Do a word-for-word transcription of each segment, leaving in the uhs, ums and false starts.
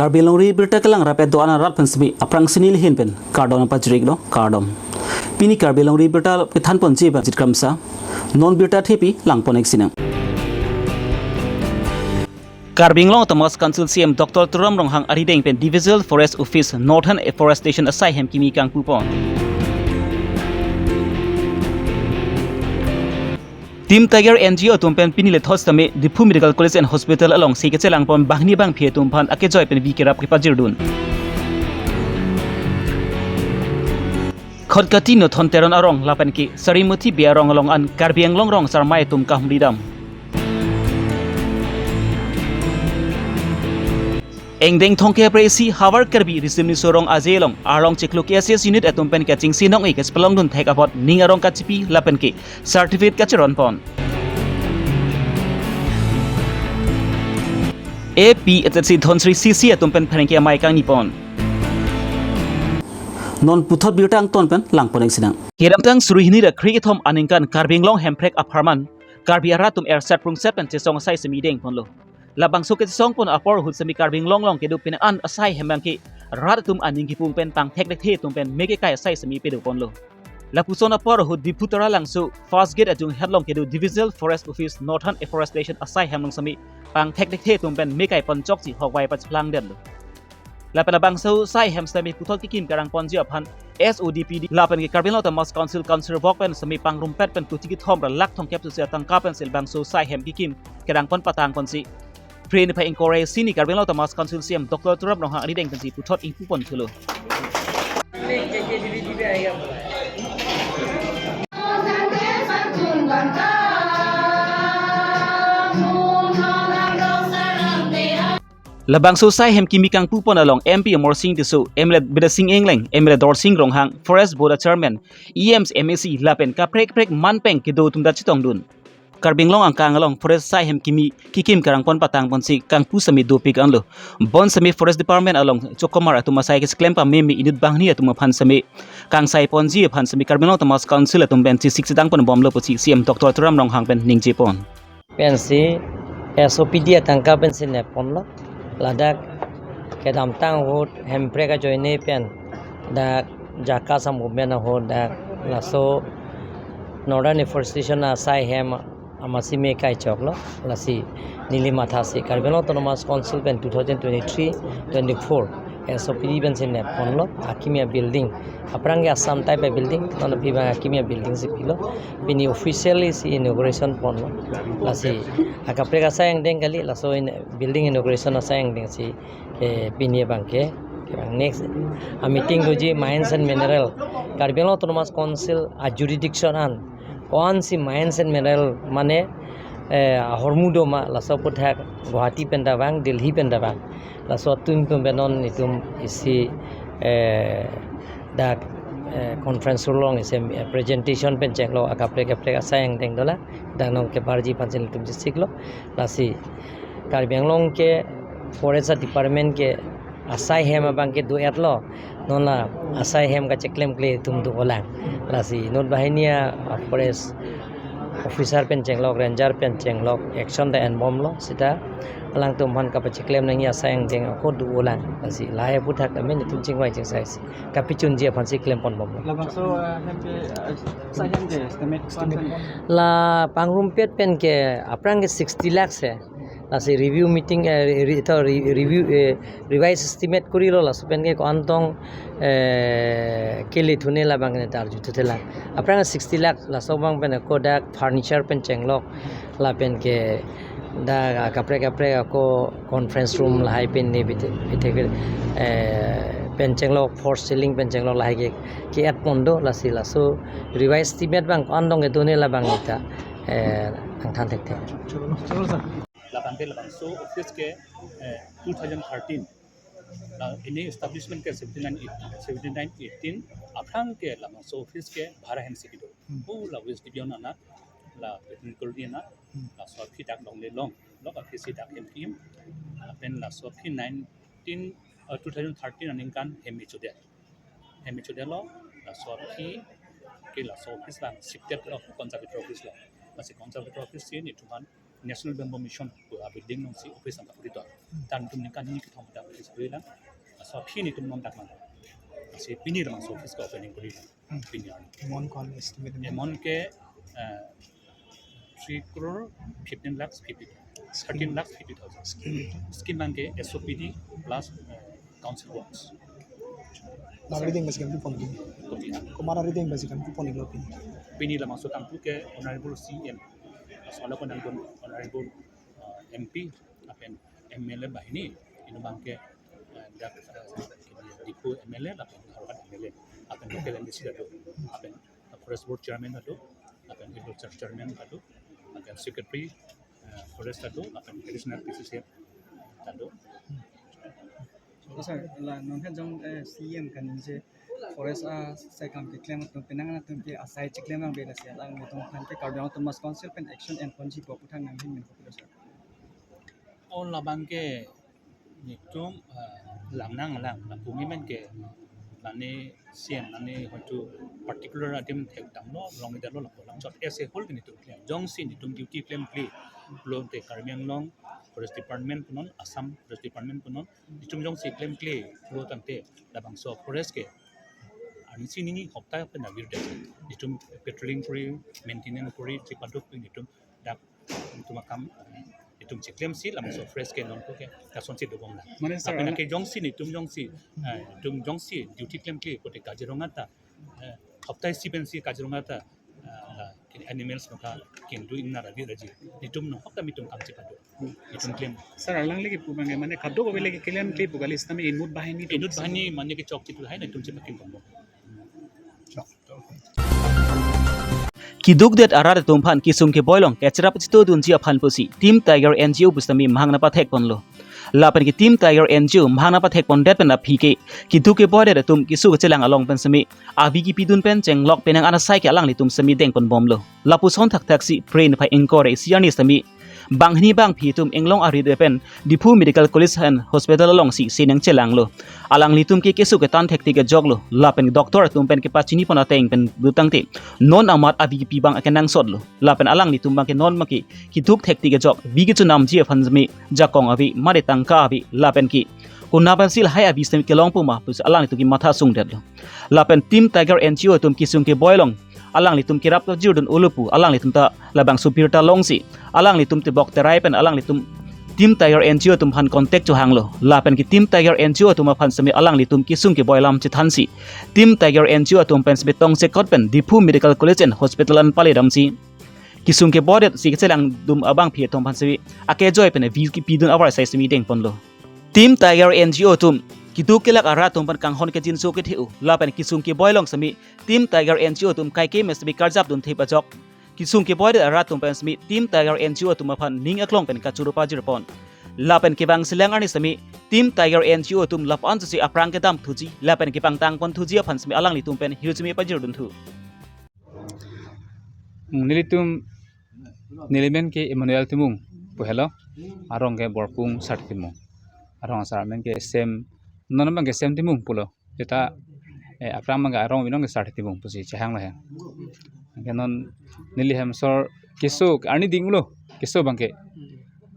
Karbi Longri Birta kelang rapet do-an arat pen semi aphrangsi neli ahin pen kardom pajir-iklo, kardom. Pini Karbi Longri Birta kethan ponji abang Jit Kramsa, non birta thepi langpon-ik sinang. Karbi Anglong Autonomous Council C E M Doctor Tuliram Ronghang arideng pen Divisional Forest Office Northern Afforestation asai hem kimi kangpu pon. Team Tiger N G O atum pen pini lethot sitame Diphu Medical College and Hospital alongsi kachelang pon banghini bangphi atum aphan akejoi pen vi kerap kepajirdun. Khatkhati Nothon Teron arong lapen ke Sarimuthi Bey arong along an Karbi Anglong rong sarmai atum kahumri dam. Ingdeng thomkep ra isi Havar Karbi Risim Niso Rong Aje along arlong chiklo K S S unit atum pen kachingsi nong-e kachepalongdun thek apot ning arong kachipi lapen ke certificate kacheron pon. A P H H C Dhonsiri C C atum pen pherangke amei kangni pon. Non puthot birta angton pen langpon-ik sinang. Kedamtang suri hini ra kre-kethom aningkan Karbi Anglong Hemprek apharman Karbi arat atum erset prungset pen chesong asai semi deng ponlo. Labangso kechesong pon apor ahut semi Karbi Anglong along kedo pini an asai hem abang ke rat atum aning kipung pen pangthek thekthe atum pen me kekai asai semi pedo ponlo. Lapuson apor ahut Diphu Taralangso First Gate ajung hetlong kedo Divisional Forest Office Northern Afforestation asai hem along semi pangthek thekthe atum pen me kai pon chokche hokvai pacheplang detlo. Lapen labangso asai hem semi puthot kekim kerang ponji aphan S O D P D lapen ke Karbi Anglong Autonomous Council Council Block pen semi pangrumpet pen kuti kethom ra lakh thomkep susi atangka pensi labangso asai hem kekim kerang pon patang ponsi Phre niphai ingkoi ra isi ni Karbi Anglong Autonomous Council C E M Doctor Tuliram Ronghang arideng pensi puthot ingpu pon thulo. Labangso asai hem kimi kangpu pon along M P Amarsing Tisso, M L A Bidya Sing Engleng, M L A Dorsing Ronghang, Forest Board Chairman, E Ms, M A C lapen kaprek kaprek manpeng kedo atum ta chetongdun. Karbi Anglong angkang along forest asai hem kimi kekim kerang pon patang ponsi kangpu semi dopik anlo. Bonsemi Forest Department along chokomar atum asai keseklem pameme inut banghini atum aphan semi kangsai ponji aphan semi Karbi Anglong Autonomous Council atum pen chesik chedang pon bomlo pusi C E M Doctor Tuliram Ronghang pen ningje pon. Pensi S O P D atangka pensi nep ponlo. Ladak kedamtang ahut Hemprek ajoine pen dak Jakka Movement ahut dak laso Northern Afforestation asai hem amatsi me kai choklo. Lasi neli mathasi Karbi Anglong Autonomous Council pen two thousand twenty-three twenty-four S O P D pensi nep ponlo, akimi abuilding, aphrang ke Assam type abuilding, non aphi abang akimi abuilding si pilo. Pini officially si inauguration ponlo. Lasi akaprek asai angdeng kali, laso in building inauguration asai angdeng si ke pini abang ke, ke abang next a meeting doji Mines and Mineral, Karbi Anglong Autonomous Council a jurisdiction an ko-ansi mines and mineral mane, eh, ahormu doma, laso aphuthak Guwahati pen ta vang, Delhi pen ta vang. Laso atum atum pen non itum isi, eh, dak, eh, conference room along isi, eh, presentation pen chenglo, akaprek kaprek asai angdeng dolang, dak non kebarji aphansi itum chesiklo. Lasi Karbi Anglong ke Forest Department ke asai hem abang ke do-etlo. Non la asai hem kacheklemkle atum do-olang. Lasi inut banghini a forest officer pen chenglok, ranger pen chenglok, action ta enbomlo. Seta alangtum aphan kapacheklem nangji asai angdeng ako do-olang. Lasi lahai aphuthak amen itum chingvai chingsai si kapachunji aphansi klem ponbomlo. Labangso, eh, hem ke, eh, asai hem ke estimate. La pangrumpet pen ke aphrang ke sixty lakhs he. Lasi review meeting, eh, re-, re-, to re-, review, eh, revise estimate korilo, laso pen ke ko-an tong, eh, kele thune labang ke ne tarju thuthelang. Aphrang sixty lakh, laso abang pen ako dak furniture pen chenglok, lapen ke dak kaprek kaprek ako conference room lahai pen ne bite, bite ke, eh, pen chenglok, false ceiling pen chenglok lahai ke, ke-et pon do, lasi laso revise estimate abang ko-an tong kedo ne labang ta, eh, nangthan thekthe. Labang ke labangso office ke, eh, two thousand thirteen. La ini establishment ke seventy-nine eighteen, seventy-nine eighteen. Aphrang ke labangso office ke bhara hem si kedo. Hmm. Oh, la West Division anat, la Veterinary Colony anat, hmm, laso aphi dak longle long, lok aphi si dak hem kim, lapen laso aphi nineteen, uh, two thousand thirteen aningkan hem ichodet. Hem ichodetlo, laso aphi ke laso office abang shifted lo conservator office lo. Lasi conservator office si netum aphan National Bamboo Mission pu a building alongsi office abang kapuri do. Tan tum ningkan hini kethom dak office korilang. Laso aphi netum non dak man. Lasi pini labangso office ke opening korilang. Pini arni. Amount ko-an estimate? Amount ke, eh, three crore fifteen lakhs fifty, thirteen lakhs fifty thousand. Scheme abang ke S O P D plus, eh, council works. Nang rideng basi kam pupon pini. Kopi. Komat arideng basi kam pupon iklo pini. Pini labangso tangku ke Honorable C M. Laso along ko nangdun Honorable, eh, M P, lapen M L A banghini, inut abang ke, eh, dak, eh, Diphu M L A, lapen Howraghat M L A, lapen local M D C ta do, lapen Forest Board Chairman ta do, lapen Agriculture Chairman ta do, lapen Secretary, eh, Forest ta do, lapen Additional P C C ta do. Sir, la non kan jong, eh, C M kaningje forest asai kam keklem atum penang atum ke asai cheklem nangve, lasi alanglitum aphan ke Karbi Anglong Autonomous Council pen action enponji pu aphuthak nanghin min kopilo sir? O labang ke netum, ah, lang nanglang, lapu mi men ke mane C M mane hoitu particular adim thekdamlo, longledetlo lapu alam chot as a whole ke netum klem. Jongsi netum duty klemkle pulote Karbi Anglong Forest Department punon, Assam Forest Department punon, netum jongsi klemkle pulo tangte labangso forest ke arnisi nini hopta pen avirdet. Netum patrolling kori, maintenance kori, chepaduk pen netum dak netum akam netum cheklemsi labangso forest ke non ko ke kasonsi dobom na. Mane sir, lapen ala- ke jongsi netum jongsi, eh, netum jongsi duty klemkle pulote Kaziranga ta, eh, hopta isi pensi Kaziranga ta, eh, la animals maka kintu inna rabi raji. Netum no hopta netum kam chepaduk. Netum klem. Sir, alangli kepu abang ke mane kadokave le keklemkle pu kali, sitame inut banghini atum. Inut banghini mane kechok chitu hai netum chepakim bomlo. Kidukdet arat atum aphan kesung keboi along kacherap chetodunji aphan pusi Team Tiger N G O pusitame mahang nangpathekponlo. Lapen ke Team Tiger N G O mahang nangpathekpondet pen aphi ke kiduk keboidet atum keso kachelang along pen sitame avi kipidun pen chenglok penang an asai ke alanglitum sitame dengponbomlo. Lapuson thakthaksi phre niphai ingkoi ra isi arni sitame banghini bangphi atum inglong arit pen Diphu Medical College and Hospital alongsi si nangchelanglo. Alanglitum ke keso ketan thektik ajoklo. Lapen doctor atum pen kepachinipon ateng pen dotangte non amat avi kipi abang akenangsotlo. Lapen alanglitum abang ke non abang ke kiduk thektik ajok, vi kechonamji aphan sitame jakong ave, mane tangka ave, lapen ke konat pensi lahai avi sitame kelongpo ma pusi alanglitum kematha sungdetlo. Lapen Team Tiger N G O atum kesung keboi along alanglitum kerap jirdun ulupu alanglitum ta labangso birta longsi alanglitum tebok terai pen alanglitum Team Tiger N G O atum aphan contact chohanglo. Lapen ke Team Tiger N G O atum aphan sitame alanglitum kesung keboi alam chethansi Team Tiger N G O atum pen sitame tongsekot pen Diphu Medical College and Hospital an paledamsi kesung keboidet si kachelangdun abangphi atum aphan sitame akejoi pen avi kipidun avar asai sitame dengponlo. Team Tiger N G O atum kiduk kelak arat atum aphan kanghon kejinso kethe-o lapen kesung keboi along sitame Team Tiger N G O atum kaike mes sitame karjapdun thip ajok. Kesung keboidet arat atum pen sitame Team Tiger N G O atum aphan ning aklong pen kachoro pajirpon. Lapen kevang selang arni sitame Team Tiger N G O atum lapu-an sitame aphrang kedamthuji lapen kepangtangponthuji aphan sitame alanglitum pen hirjume pajirdunthu. Nelitum, neli men ke Emmanuel Timung pu helo, arong ke Borpung Sarthe Timung. Arong asar men ke Sem, non abang ke Sem Timung pulo. Seta, eh, aphrang abang ke arong binong ke Sarthe Timung pusi chehanglo he. Anke non neli hem asor keso arni dinglo, keso abang ke.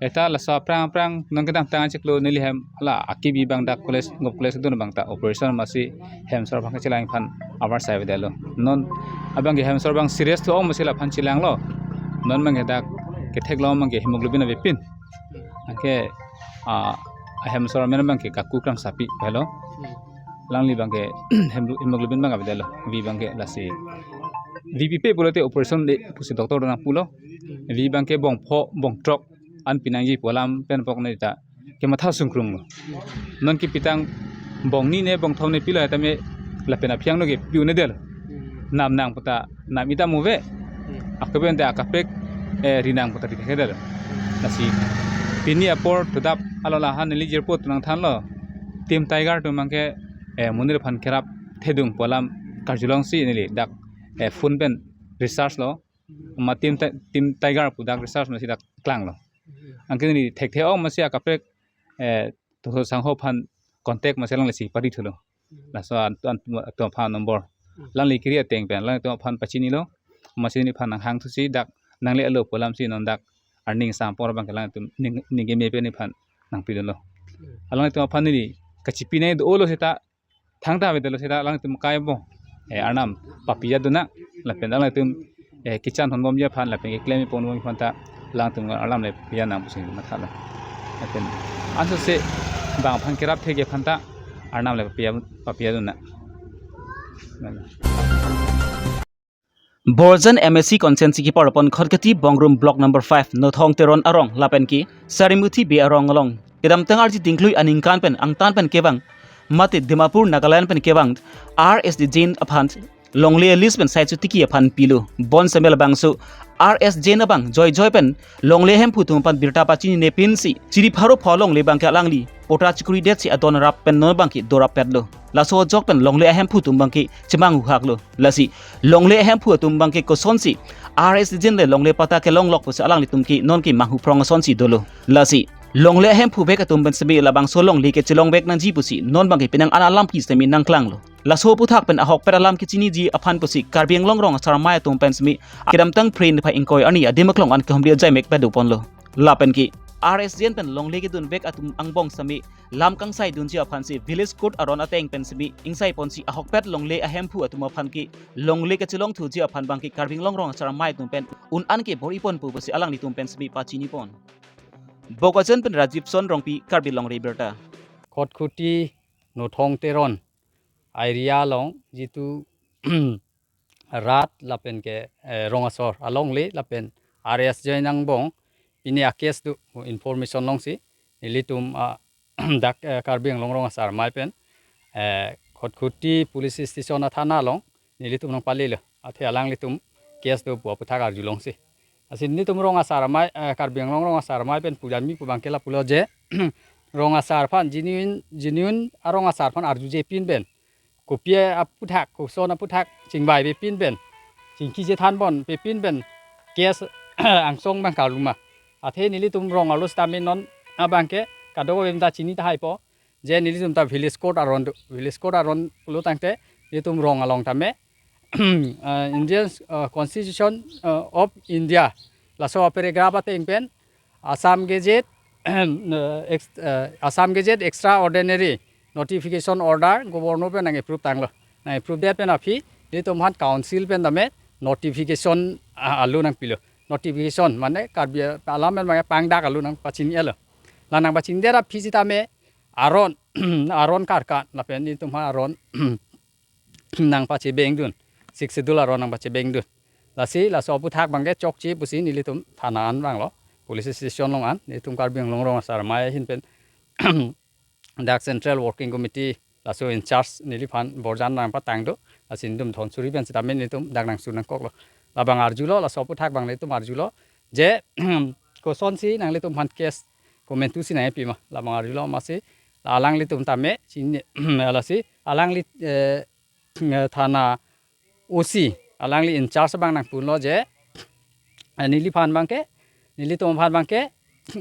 Eta laso aphrang aphrang non kedamtang achiklo neli hem hala akibi abang dak college, Govt College dun abang ta operation masi hem asor abang ke chelang aphan avar asai avedetlo. Non abang ke hem asor abang serious thu-ong masi laphan chelanglo. Non abang ke dak ketheklong abang ke hemoglobin avepin. Anke, ah, hem asor amen abang ke Kaku Krangsapi helo. Alangli abang ke hemo-, hemoglobin abang avedetlo. Vi abang ke lasi V P pe pulote operation de pusi doctor dona pulo. Vi abang ke bongpho, bongthrok an pinangji pu alam pen pok neta kematha sungkrunglo. Non kepitang bongni ne bongthom ne pilo tame lapen aphi angno ke pi-un-edetlo. Nam nang puta nam ita muve. Akeben te akaprek, eh, ri nang puta ri thekthedetlo. Lasi pini apor todap alo lahan neli jirpo tonang thanlo. Team Tiger atum abang ke, eh, monit aphan kerap thedung pu alam karjulongsi neli dak, eh, phone pen research lo. Ma Team Ti-, Team Tiger pu dak research masi dak klanglo. Anke neli thekthe-ong masi akaprek, eh, Tongsong Sangho aphan contact masi alanglisi pari thulo. Laso an, an, atum aphan number. Alangli kiri ateng pen, alangtum aphan pachinilo. Masi neliphan nanghangthusi dak nangle-lo pu alamsi non dak earning sampor abang ke alangtum ning, ning keme pen neliphan nangpidunlo. Alanglitum aphan neli kachipinai dolo seta, thangta avedetlo seta alanglitum kai bo, eh, arnam papiya dunnang, lapen alanglitum, eh, kechan honbomji aphan lapen keklem ponbomji aphan ta alanglitum arnam le piya nang pusi mathalo. Lapen ansose bang aphan kerap thekji aphan ta arnam le papiya, papiya dunnang. Borjan M A C constituency kepar apon Khatkhati Bongrung block number five Nothong Teron arong lapen ke Sarimuthi Bey arong along kedamtang arni dingklui aningkan pen angtan pen kevang mate Dimapur, Nagaland pen kevang R S Jain aphan longle a-list pen saitsu tiki aphan pilo. Bonseme labangso R S Jain abang joijoi pen longle ahemphu atum aphan birta pachinine pinsi chiri pharo pho alongle abangke alangli pota chikridetsi adon rap pen non abangke dorap petlo. Laso ajok pen longle ahemphu atum abangke chemanghu haklo. Lasi longle ahemphu atum abangke kosonsi R S Jain le longle patta kelonglok pusi alanglitum ke nonke manghu phrong asonsi dolo. Lasi longle ahemphu bek atum pen seme labangso longle kechelongvek nangji pusi non abangke penang an alam pi seme nangklanglo. Laso aphuthak pen ahokpet alam kechiniji aphan pusi Karbi Anglong rong asar amei atum pen seme kedamtang Phre niphai ingkoi arni adim aklong an kehumri ajai mek pado ponlo. Lapen ke R S Jain pen longle kedunvek atum angbong seme lam kangsai dunji aphansi village court aron ateng pen seme ingsai ponsi ahokpet longle ahemphu atum aphan ke longle kechelongthuji aphan abangke Karbi Anglong rong asar amei atum pen un-an ke bor-i ponpo pusi alanglitum pen seme pachini pon. Bokajan pen Rajiv Son Rongpi, Karbi Longri Abirta. Khatkhati Nothong Teron area along jitu rat lapen ke, eh, rong asar alongle lapen R S Jain angbong pini a-case do information longsi nelitum, ah, dak, eh, Karbi Anglong rong asar amei pen, eh, Khatkhati police station athana along nelitum nangpalilo. Athe alanglitum case do pu aphuthak arjulongsi. Lasi nelitum rong asar amei, eh, Karbi Anglong rong asar amei pen pujanmi pu abangke lapulo je rong asar aphan genuine, genuine arong asar aphan arjuje pin pen, kopi aphuthak, koson aphuthak chingvaive pin pen, chingkije thanponpe pin pen case angsong abang karlu ma. Athe nelitum rong arlo sitame non abangke kadokave ta chini tahaipo je nelitum ta village court aron do. Village court aron pulo tangte nelitum rong along tame, uh, Indian, uh, Constitution, uh, of India, laso paragraph ateng pen Assam Gazette, uh, ex-, uh, Assam Gazette Extraordinary Notification Order Governor pen nang-approve tanglo. Nang-approve det pen aphi nelitum aphan council pen tame notification, uh, alo nangpilo. Notification mane Karbi alam pen abang pangdak alo nangpachini-elo. La nangpachini det aphi sitame aron, aron karkan lapen nelitum aphan aron nangpachebengdun, Sixth Schedule aron nangpachebengdun. Lasi laso aphuthak abangke chokche pusi nelitum thana an vanglo, police station along an, nelitum Karbi Anglong rong asar amei ahin pen dak Central Working Committee laso in charge neliphan Borjan nangpatang do, lasi nelitum Dhansiri pen sitame nelitum dak nangsun nangkoklo. Labang arjulo, laso aphuthak abang nelitum arjulo je kosonsi nanglitum aphan case komantusi nangpi ma, labang arjulo amatsi alanglitum tame chini, lasi alangli, eh, thana O C alangli in charge abang nangpunlo je, eh, neliphan abangke, nelitum aphan abangke,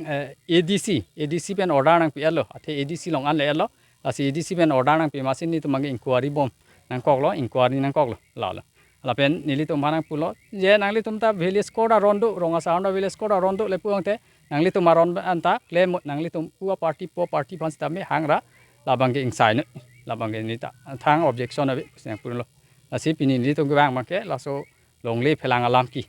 eh, A D C, A D C pen order nangpi-etlo, athe A D C along an le-etlo, lasi A D C pen order nangpi amatsi nelitum abangke inquiry bom nangkoklo, inquiry nangkoklo, lalo. Lapen nelitum aphan nangpulo je nanglitum ta village court aron do, rong asar aron ta village court aron do le pu tangte nanglitum aron anta klem, nanglitum pu a-party pu a-party aphan sitame hangra labangke ingsainoi, labangke neli ta thang objection ave pusi nangpulo. Lasi pini nelitum kevang abangke laso longle phelang alam ke,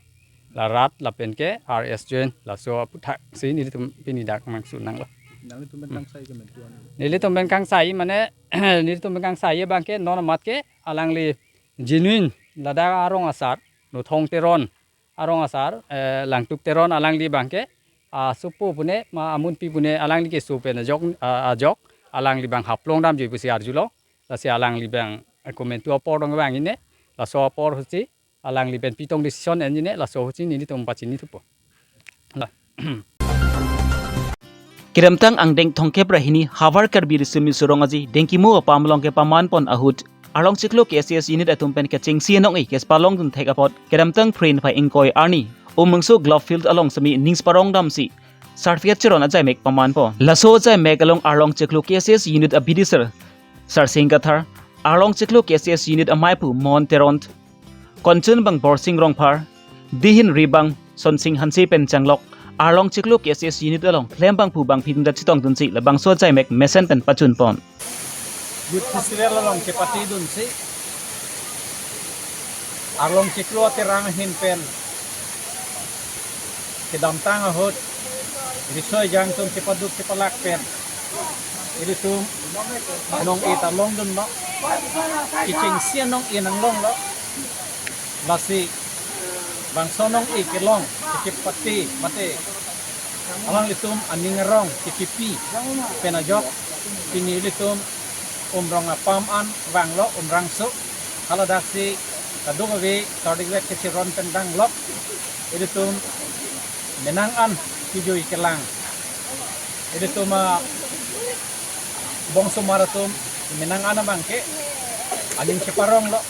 la rat lapen ke R S Jain, laso aphuthaksi nelitum pini dak nangsun nanglo. Nanglitum pen kangsai ke mentuan. Nelitum pen kangsai mane nelitum pen kangsai abangke non amat ke alangli genuine ladak arong asar, Nothong Teron arong asar, eh, Langtuk Teron alangli abangke, ah, sopo pune ma amunpi pune alangli keso pen ajok, ah, ajok alangli abang haplong damjoi pusi arjulo. Lasi alangli abang, eh, komantu apor dong abang ingne, laso apor ahutsi alangli pen pitong decision en ingne, laso ahutsi nelitum pachini thupo. La. Kedamtang angdeng thomkep ra hini Havar Karbi Riso Miso Rong Aje Dengkimo apam along kepaman pon ahut arong chiklo K S A S unit atum pen kechengsi anong-e kepalongdun thek apot kedamtang Phre niphai ingkoi arni Umrongso Glove Field along semi ning separong damsi certificate cheron ajai mek paman pon. Laso ajai mek along arong chiklo K S A S unit a-B D sir Sarsing Kathar, arong chiklo K S A S unit ameipu Mon Teron, konchun abang Borsing Rongphar, dihin ri abang Sonsing Hanse pen changlok, Arlong chiklo K S S unit along klem bangphu bangphi atum ta chetongdunsi labangso ajaimek mesen pen pachunpon. Youth Festival along kepatidunsi Arlong chiklo aterang ahin pen kedamtang ahut riso ejang atum chepaduk chepalak pen ilitum nong-e ta longdunlo, kechengsi nong-e nanglonglo. Lasi bangso nong-e kelong kachepate mate alanglitum aning arong kechepi pen ajok pini ilitum Umrong apam an vanglo, Umrangso. Haladaksi kadokave kardik vek kechiron pen danglok. Ilitum menang an kejui kelang, ilitum abongsomar atum menang an abangke aning cheparonglo.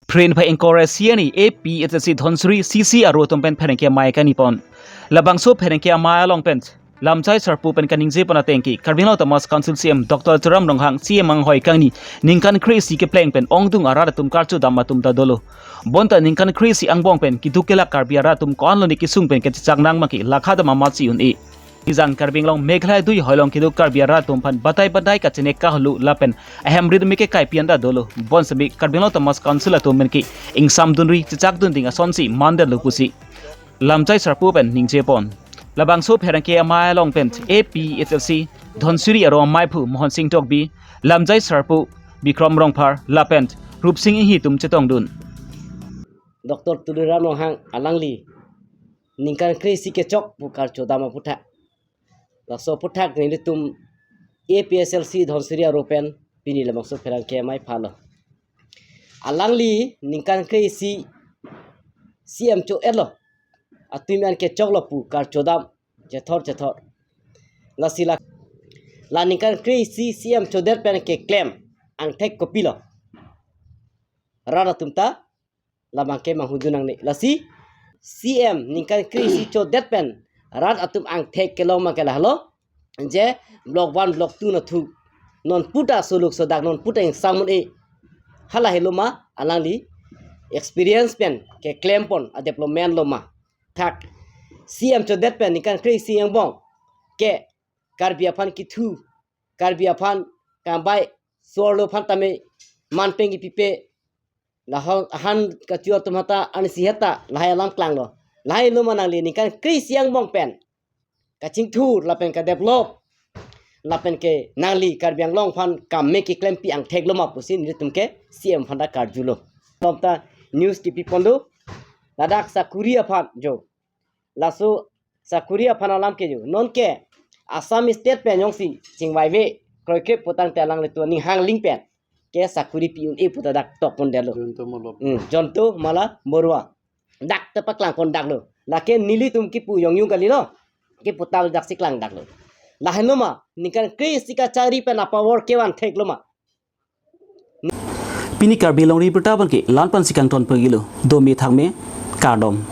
Prin pa ingkoi ra isi arni A P H L C Dhansiri C C aro atum pen pherangke amei kangnipon. Labangso pherangke amei along pen Lamjai Sarpo pen kaningjepon ateng ke Karbi Anglong Autonomous Council C E M Doctor Tuliram Ronghang, C E M anghoi kangni ningkan kre-isi kepleng pen ongdung arat atum karchodam atum ta dolo. Bonta ningkan kre-isi angbong pen keduk kelak Karbi arat atum ko-an lone kesung pen kechechak nang ma ke lakha dam amatsi un-e. Ijang Karbi Anglong Meghalaya adui hoilong keduk Karbi arat atum aphan batai batai kachenek kahulu lapen ahem rit me ke kaipi an ta dolo. Bonsitame Karbi Anglong Autonomous Council atum pen ke ingsamdunri chechakdun ding asonsi mandetlo pusi Lamjai Sarpo pen ningjepon. Labangso pherangke amei along pen A P H L C Dhansiri aro ameiphu Mohon Sing Tokbi, Lamjai Sarpo Bikrom Rongphar lapen Rupsing Inghi atum chetongdun. Doctor Tuliram Ronghang alangli ningkan kre-isi kechok pu karchodam aputhak. Laso aputhak nelitum A P H L C Dhansiri aro pen pini labangso pherangke amei phalo. Alangli ningkan kre-isi C E M cho-etlo. Atum an kechoklo pu karchodam chethor chethor. Lasi la, la ningkan kre-isi C E M chodet pen keklem angthek kopilo? Rat atum ta labangke manghudun nangne. Lasi C E M ningkan kre-isi chodet pen rat atum angthek kelong ma ke lahelo. Je block one, block two nathu. Non puta suluk sodak, non puta ingsam un-e. Hala helo ma alangli experience pen keklempon a development lo ma. Thak C E M chodet pen ningkan kre-isi angbong ke Karbi aphan kethu, Karbi aphan kambai sorlo aphan tame manpeng ipipe, lahai ahan kachu atum hata ansi heta lahai alam klanglo. Lahai lo ma nangli ningkan kre-isi angbong pen kachingthur lapen kadevelop lapen ke nangli Karbi Anglong aphan kam me keklempi angthek lo ma pusi nelitum ke C E M aphan ta karjulo. Lom ta news kepipon do. Ladak sakuri aphan jo. Laso sakuri aphan alam ke jo. Non ke Assam State pen jongsi chingvaive kroikre putangte alanglitum aning hangling pen ke sakuri pi un-e pu ta dak tokpon detlo. Jonto Mala Borua. Hmm, Jonto Mala Borua. Dak ta paklangpon daklo. Lake nelitum kipu jongjong kalilo. Kipu ta daksi klang daklo. Lahenlo ma ningkan kre-isi kachari pen a-power kevan theklo ma. Pini Karbi Longri Abirta abangke la-an pensi kangton pagilo. Dome thakme, kardom.